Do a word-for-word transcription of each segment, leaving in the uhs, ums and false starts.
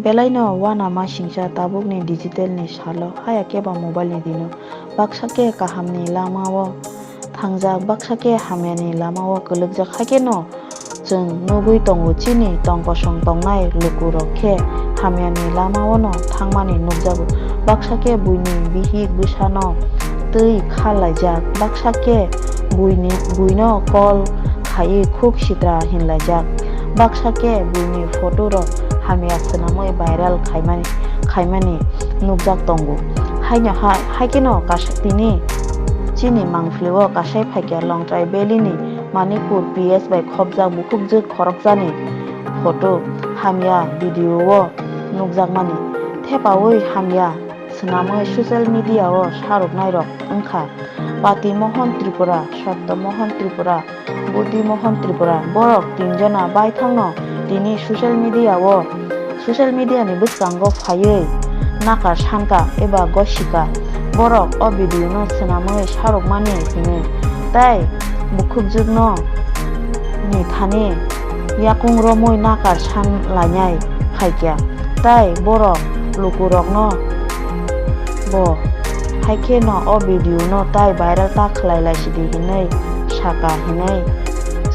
Belaino uanama singcha tabukni digitalni salo, haya khe ba mobileni dino. Baksa khe kahamni lamao thangjak, baksa khe hamyani lamao kwlwkjak. Haikhe no chwng nugwi tongo, chini tongkosong tongnai lukurok khe hamyani lamaono thangmani nukjago. Baksa khe buini bihik bwsano twi kha laijak, baksa khe buini, buino call khaiwi khuk sitra hinlaijak, baksa khe buini photo rok hamya swnamwi viral khaimani, khaimani nukjak tongo. Haino ha-, haikheno kas-, tini chini mangpili o kasai phaikha Longtrai Valley ni Manipur P S bai khopjak bukhukjwk khoroksani photo hamya video o nukjakmani thepaui hamya swnamwi social media o saruknairok wngkha Pati Mohon Tripura, Satya Mohon Tripura, Buddhi Mohon Tripura. Borok tinjona baithangno tini social media o, social media ni bwskango phaiwi nakar sankha eba gosika. Borok o video no swnamwi sarukmani hwnwi tei bukhukjwkno ni thani yakung romwi nakar san lainai phaikha, tei borok lukurokno bo haikheno o video no tai viral ta khlai lai sidi hinwi saka hinwi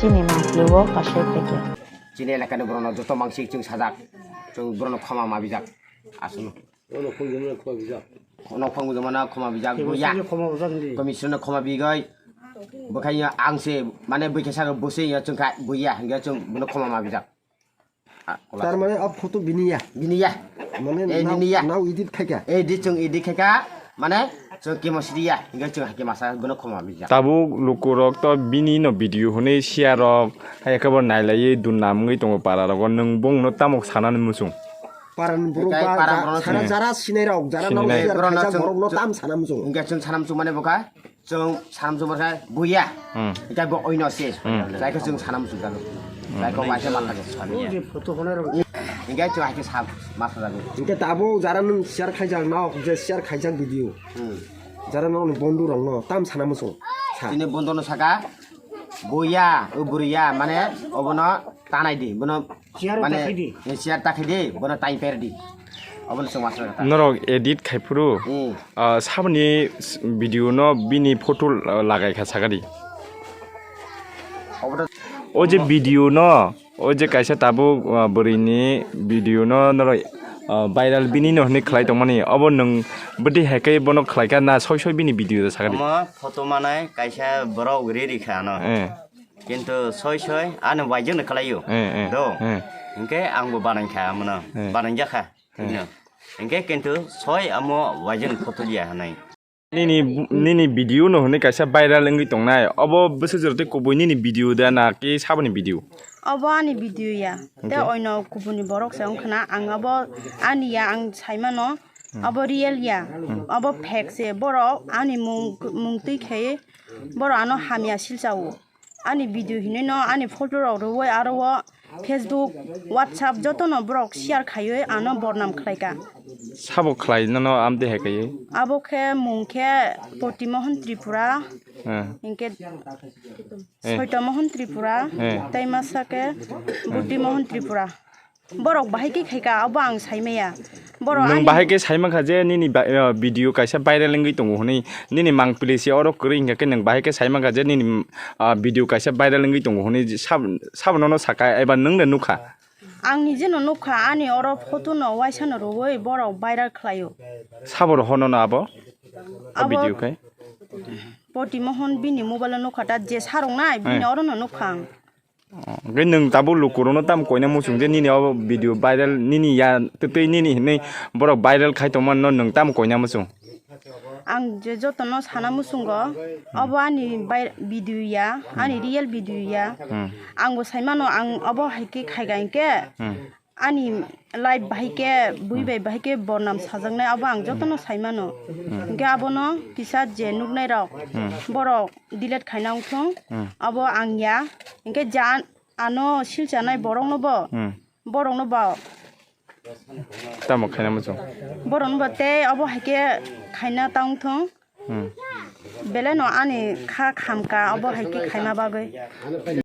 chini mangpili o kasai phaikha. Chini elakani borokno joto mansik chwng sajak, chwng borokno khoma mabijak. Aswkno. Ono khungjumano khobijak. Ono khungjumano khoma bijak, buya. Komisionno khoma bijak di. Komisionno khoma bigoi. Bwkhaino ang se, mane, bwkha saka bwswi ya chwngkha, buya, hingke chwng bono khoma mabijak. Ah, kola. Tar mane a photo bini ya? Bini ya. Mane eh, nao, bini ya. Nao edit khaika? Edit chwng edit khaika, mane, chwng kemo sidi ya, hingke chwng hake masa bono khoma bijak. Tabuk lukurok to bini no video hwnwi share rok, hai khe bo nailaiwi dun namwi tongo para rogo, nwng bongno tamo sanani muchung? Parani borok. Hikai ba para ja-, borokno sara sini. Jara sinai rok, jara sinai. Nang share borokno khaijak chwng, borokno chwng, tam sana muchung. Hinkhe chwng sana muchung mane bokha, chwng sana muchung mane buya. Hmm. Hikai bo oino se. Hmm. Jai khe chwng sana muchung jalo. Hmm. Jai khe waisa matha jalo. Hinkhe chwng haikhe sa matha jalo. Hinkhe tabo jara nung share khaijak nok, je share khaijak video. Hmm. Jara nokni bondhu rokno tam sana muchung. Sa. Chini bondhu no saka, buya, o bwrwi ya, mane obono tanai di, bono chair o mane, takhidi. Chair takhidi, bono time per di. Obono chwng masra kha. Norok edit khai phuru, hmm, ah, saboni s-, video no bini photo, ah, lagai kha sakadi. Obono o je video no, o je kaisa tabuk, ah, bwrwi ni video no norok, ah, viral bini no hwnwi khlai tongmani. Obo nwng bwdwi hai khe bono khlai kha na soi soi bini video sakadi? Omo photo manai kaisa borok ri ri kha ano. Eh. Kintu soi soi ani waijwkno khlaio. Eh, eh, do. Eh. Hinkhe angbo banaikha amono. Eh. Banaijak kha. Eh. Hino. Hinkhe kintu soi amo waijwkno khotoliya hinwi. Nini, nini video no hwnwi kaisa viral wngwi tongnai. Obo bwsajwk tei kubui nini video da na ki saboni video? Obo ani video ya. Tei oino kubuni borok se wngkha na. Ang abo ani ya, ang saimano. Hmm. Abo real ya. Hmm. Abo fake se. Borok ani mung, mung twi khe borok ano hamya silchao. Ani video hinwi no ani photo rok rwui aro o Facebook, WhatsApp joto no borok share khaiwi ano bornam khlaika. Sabo khlai nono amtwi hai kaiwi? Abo khe mung khe Poti Mohon Tripura, eh, hinkhe eh, Soito Mohon Tripura, eh, tei masa khe Buddhi Mohon Tripura. Borok bahai khe khaika, abo ang saimaya. Borok nwng ani bahai khe saimankha je nini ba-, eh, video kaisa viral wngwi tongo hwnwi, nini mangpili se oro kwrwi hinkha khe nwng bahai khe saimankha je nini, ah, video kaisa viral wngwi tongo hwnwi sab-, sabo nono saka eba nwng de nukha? Ang nije no nukha, ani oro photo no waisa no rwui borok viral khlaio. Sabo rohono no abo? O abo video khai? Poti Mohon bini mobile o nukha ta je sarok nai, bini eh, oro no nukha ang. Oh, hwnkhe nwng tabuk lukurokno tamo koina muchung je nini o video viral nini ya twtwi nini hinwi borok viral khai tongmano nwng tamo koina muchung? Ang je jotono sana muchungo, hmm, obo ani bai-, video ya, ani real video ya. Hmm. Angbo saimano ang obo hai khe khaika hinkhe. Hmm. Ani life bahai khe, bui bai bahai khe bornam sajaknai, abo ang jotono saimano. Hmm. Hinkhe abono kisa je nuknai rok, hmm, borok delete khaina wngthung, hmm, abo ang ya. Hinkhe ja ano silchanai borokno bo, hmm, borokno bo. Tamo khaina muchung? Borokno bo tei abo hai khe khaina ta wngthung. Hmm. Belai no ani kha khamka abo hai khe khaima bagwi.